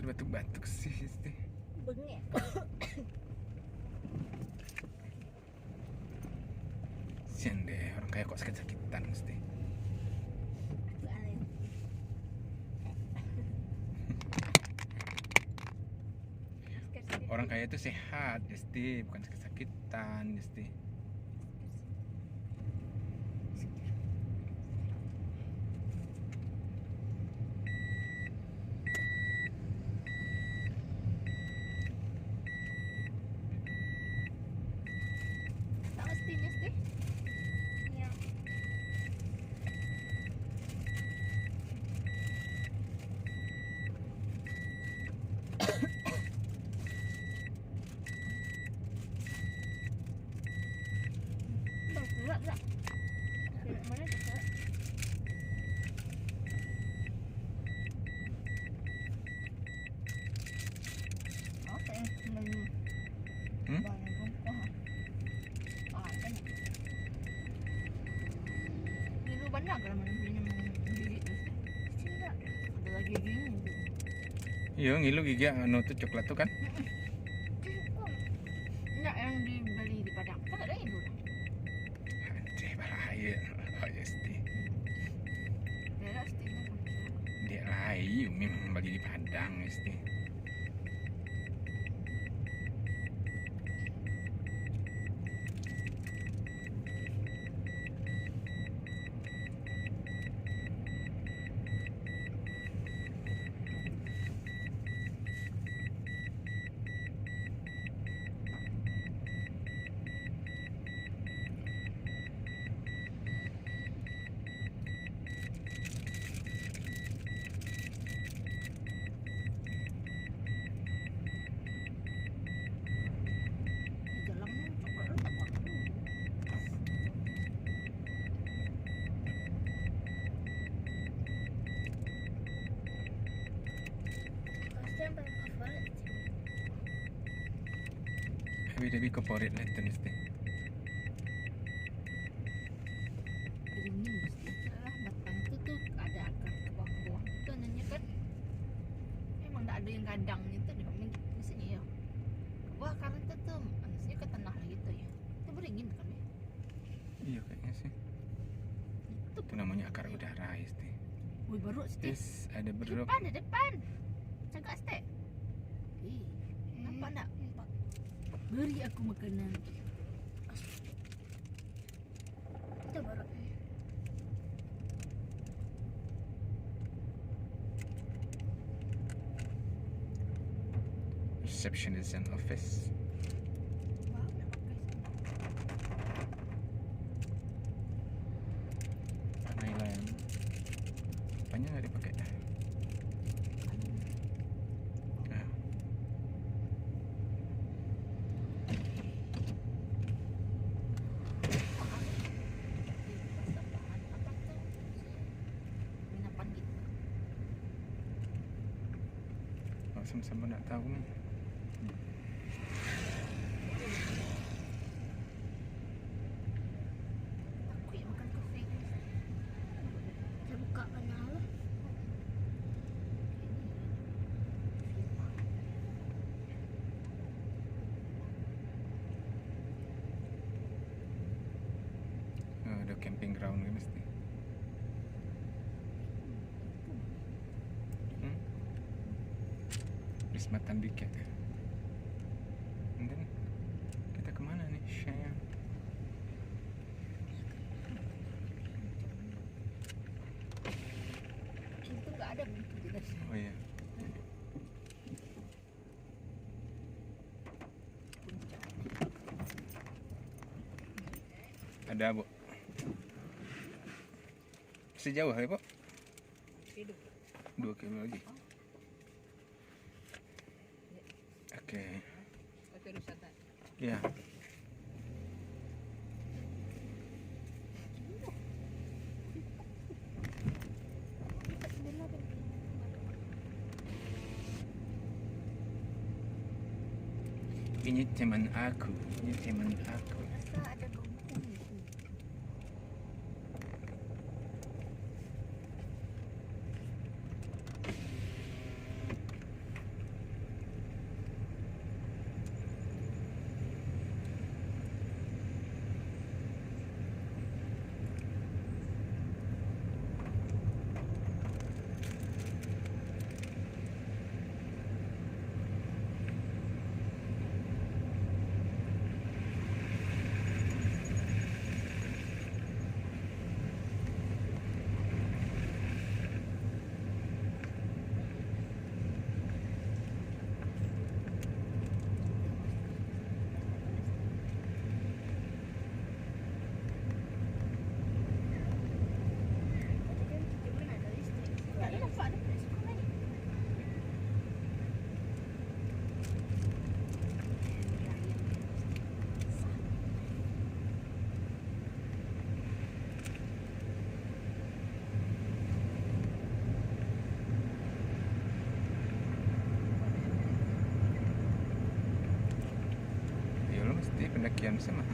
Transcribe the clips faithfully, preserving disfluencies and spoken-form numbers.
Batuk-batuk sih, Esti. Bengek. Sian deh, orang kaya kok sakit-sakitan, Esti. Orang kaya tu sehat, Esti, bukan sakit-sakitan, Esti. Tak mestinya sih. Iya. Dah, gerak, gerak. Gerak mana tu, gerak? Oke, hmm. Hmm? Banyak rumpah. Ah, kan. Dulu banyak kalau malam beli yang gigi tu. Sini tak? Ada lagi gigi ni. Iyo, ngilu gigi anu tu, coklat tu kan? Mm-mm. Cukup. Enggak, yang dibeli di Padang. Kan ada yang dulu. Anjay, bahaya. Bahaya, Esti. Bela Esti ni. Dek lai, Umi mambali di Padang, Esti. Tapi, tapi kaporit lah tu mesti. Ringin mesti lah, batang tu, tu ada akar ke bawah-bawah tu nanya kan. Memang tak ada yang gadang gitu deh, memang gitu sini ya. Ke bawah akar tu, tu manusia ke tanah lah gitu ya. Itu beringin kan ya? Iya, kayaknya sih. Itu namanya akar udara, Esti. Wih, baru, Esti. Yes, ada baru. Depan, di depan. Cagak, Esti. Eh, nampak tak? Nampak. Beri aku makanan. Itu baru. Receptionist and office. Wow, nak pakai sini. Panai lain. Panjang dari pakai dah. Nah. Awak sama-sama nak tahu ni. Takuik makan kopi ni. Saya buka kan lah. Ah, ada camping ground ni mesti. Hmm? Wisma Tandikat. And then, kita kemana nih, Shang? Itu nggak ada pintu kita. Oh iya. Ada, Bu. Masih jauh ya, Bu? Dua kilo lagi. Oke. Ya. Ini teman aku, ini teman aku. Rasa ada bau. Pendakian sama.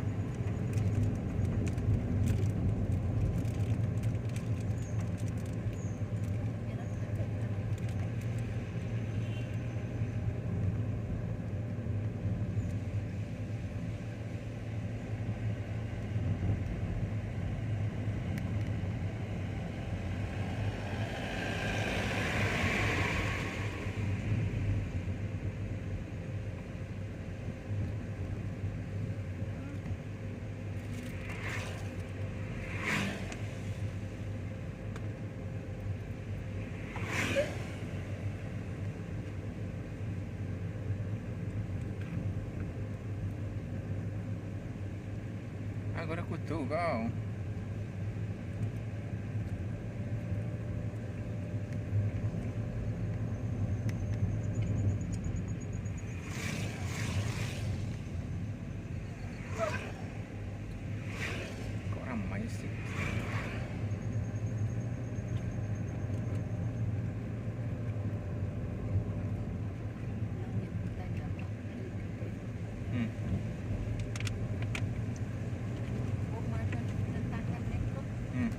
Agak ada kutu kau. Kok ramai sih? Hmm. Hmm.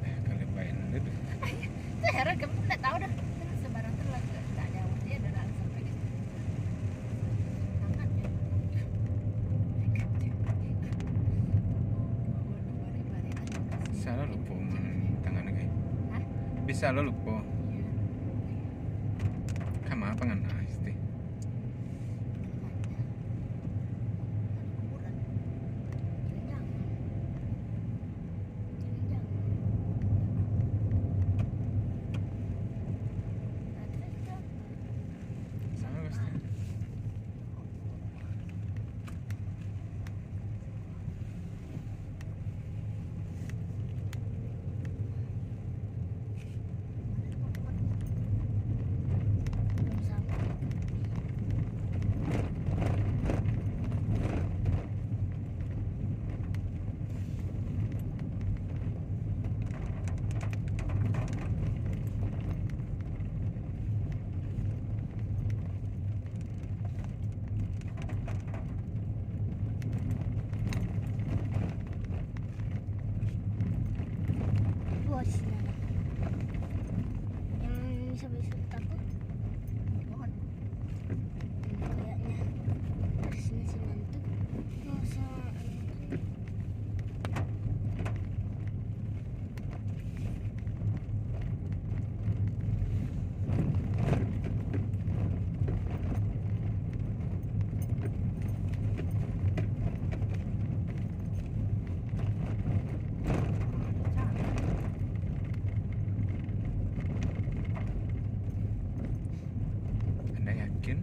Eh, kalau baik dulu tu. Tu heran, kamu pun tak tahu dah. Kan sebarang tu lah, tak ada awak dia dah sampai di situ. Tangan dia. Bisa lo lupo tangan lagi. Hah? Bisa lo lupo. Iya. Kama pangan ah, isti. Itu di sini. Yang bisa-bisa takut. Kayaknya dari sini sini tuh. Masa Anda yakin?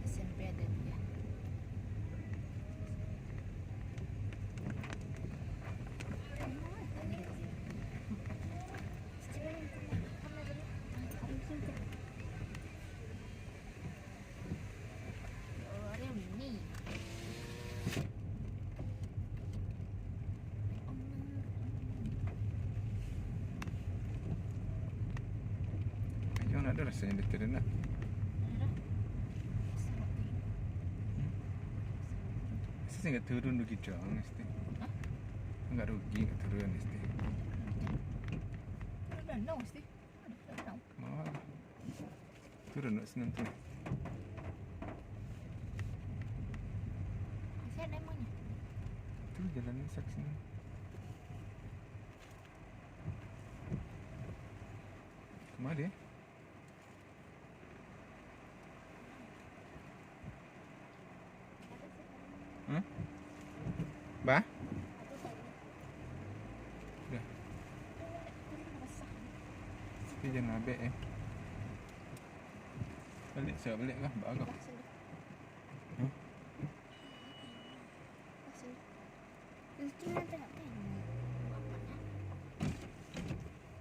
S M P ada tiga. Ayo, nak ada rasanya di turun, nak. Ada. Hmm? Masa sih nggak turun rugi dong, mesti. Hah? Nggak rugi, nggak turun, mesti. Ada danau, mesti. Ada danau. Mau. Turun nak senang tu. Masih ada emangnya? Tu jalan ni saksi ni. Kemana dia? Hah? Bah? Dah. Tapi jangan labek, eh. Balik, siap balik kah? Bah kah? Hah? Itu nanti nak tengok.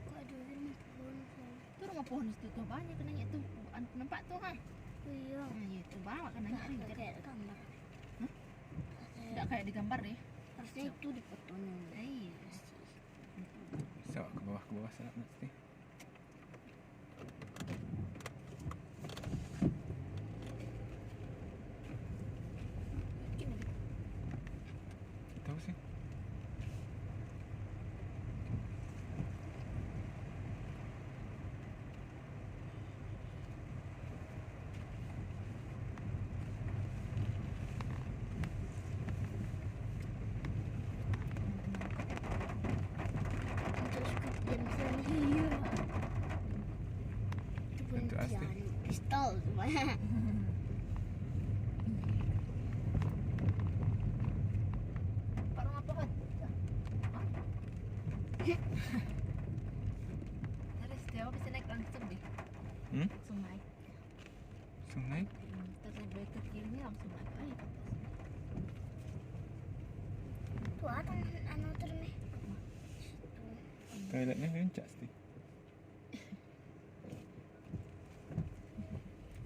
Kok ada rumah pohon tu? Tu rumah pohon situ tu, banyak kena ingat tu. An-, nampak tu, ha? Oh, iya. Ha, iya, tu bawah kena ingat tu. Kayak gambar. Hah? Tidak kayak di gambar deh. Harusnya itu di fotonya. Eh, iya. Sok ke bawah, ke bawah, salah mesti. Tahu sih. Untuk Squid Game tu, iya. Itu pun Untuk Asti. Tiang pistol tu. Pak rumah pohon. Terus dia bisa naik langsung deh. Hmm? Langsung naik. Sungai? Hmm, terus boleh ke kiri ni langsung naik air ke atas. Tu ada anu tu ni. Toiletnya rancak, Sti.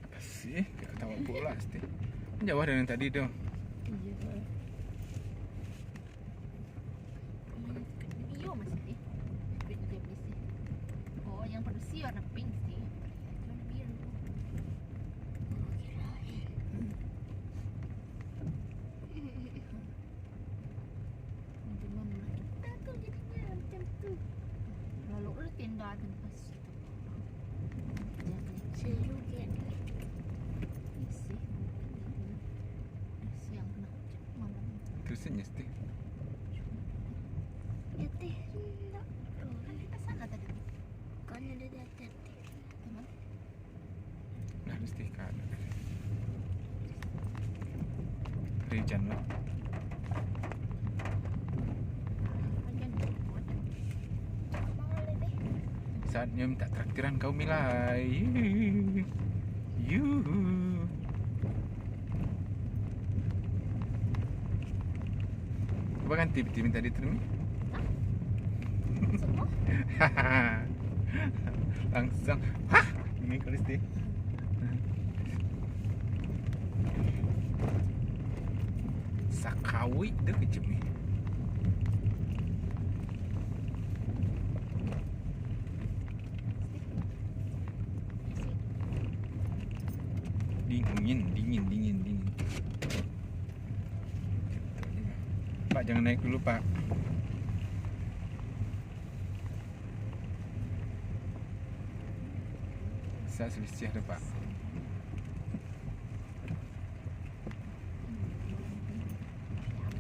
Apa sih? Gak tahu pula, Sti. Jauh dari yang tadi tu. Iya. Iyo masih ni. Squid Game ni sih. Oh, yang padusi warna pink sih. Warna biru. Oh, kirain. Macam mana? Dah tu jadinya macam tu. Lalu udah tenda tu pas. Seru kan? Isi. Siang kena hujan malam. Terusin ya, Sti? Ya, teh, enggak. Kan kita sana tadi. Bukannya dia di atas, teh. Di mana? Nah, Sti, kan. Hari hujan lah. Saatnya minta traktiran kau, Milai. Yuhu. Apa ganti peti minta diterima? Hah? Semua? Langsung. Hah? Ini kulis deh. Sakawik dah kejam ni. Dingin, dingin, dingin, dingin. Pak, jangan naik dulu, Pak. Bisa selisih tu, Pak.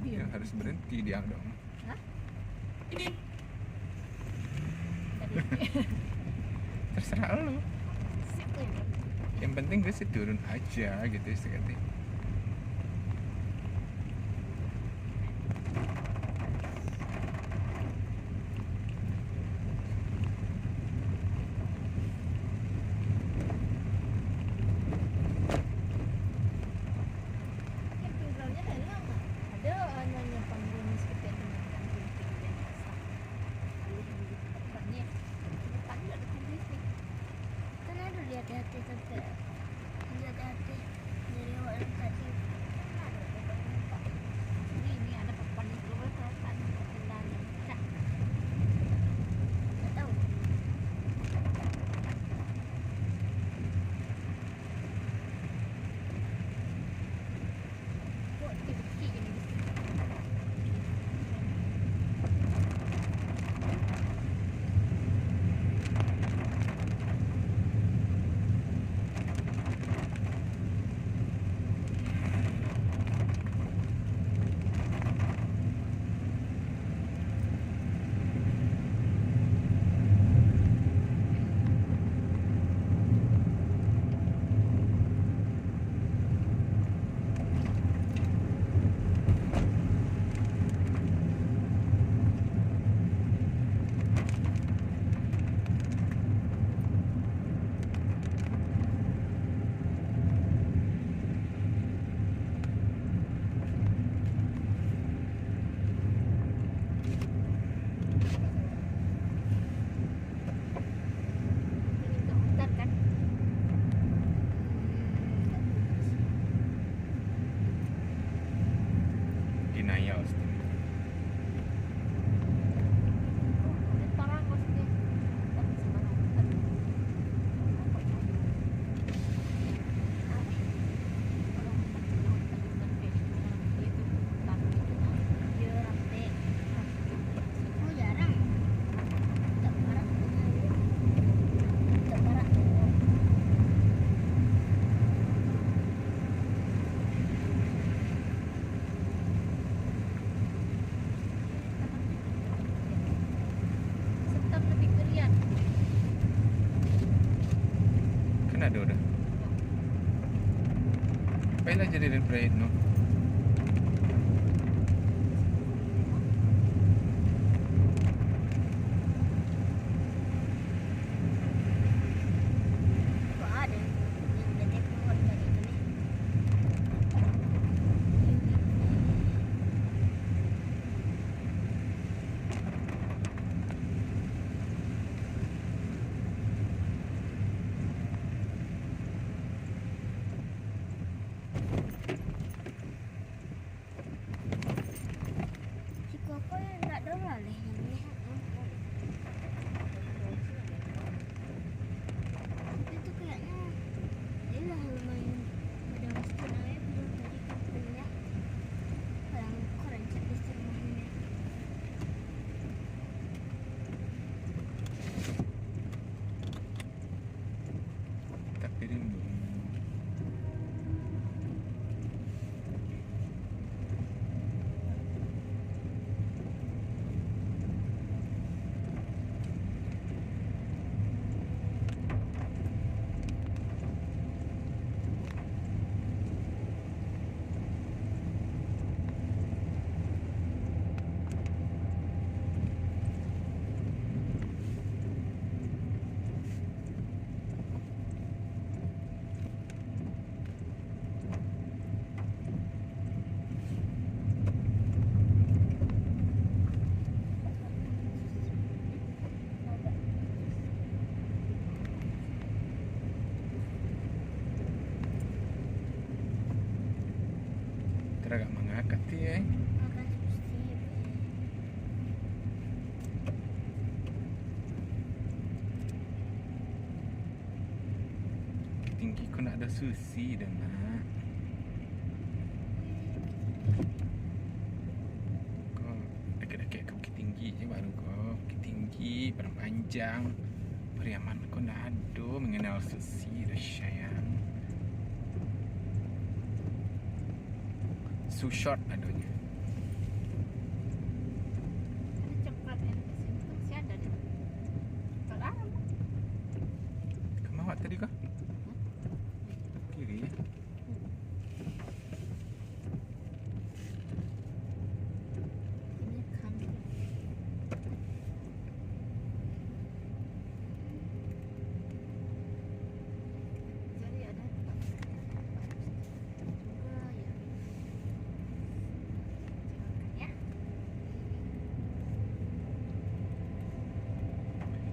Ya, harus berhenti dia dong. Hah? Terserah lu. Sip, weh. Yang penting gue sih turun aja gitu, istilah kata. Camping ground-nya dalam. Ada, ah, nyonya panggung seperti itu, macam camping dan asal. Alih dulu tempatnya. Tempatnya ada tulis ni. Kan ada di atas-atas sampai. Di atas-atas. Dari awak yang tadi. Kan ada papan nampak. Ini, ini ada papan yang belum rata-rata ni. Papan dalam. Dah. Tak tahu. Aduh, dah. Pailah jadi red bright no. Kok ada yang detek keluar tadi tu, nih? Siko ko indak doh laleh nyo. Tapi tu kayaknya, iyalah, lumayan pada waktu naik, belum tadi kan punya barang ko rancak di rumah ni. Tapi rindu. Teragak mangakati, eh. Makan sushi, weh. Tinggi ko nak ada sushi dah, nak. Ko dakek-dakek ka Bukittinggi je baru ko. Bukittinggi, Padang Panjang, Pariaman ko ndak ado mengenal sushi doh, sayang. Sushot adonyo. Ini cepat ya, simpan si ada deh. Cepat amat. Kama awak tadi ko? Hah? Kiri. Hmm. Ini kan. Jadi ada tempat juga ya. Jangan ya.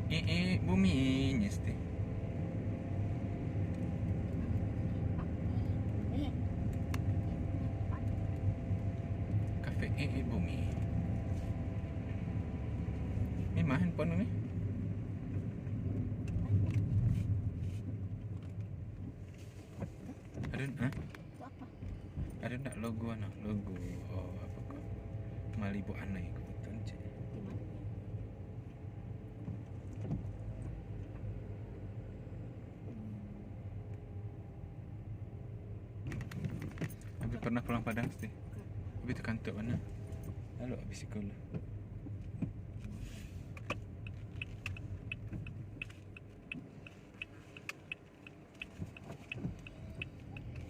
Eh, eh, bumi nyesti. Kafe eh, eh, bumi. Ni mah handphone ni. Ada, ha? Itu apa? Ada ndak logo anu? Logo, oh, apa ko? Malibu Anai ko betul cek. Di mana? Abi pernah pulang Padang, Sti? Abi tu kantor mana? Lalu habis sekolah.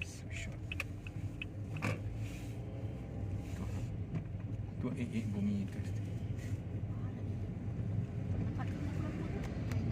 So short. Tu, tu eh, eh, bumi tu.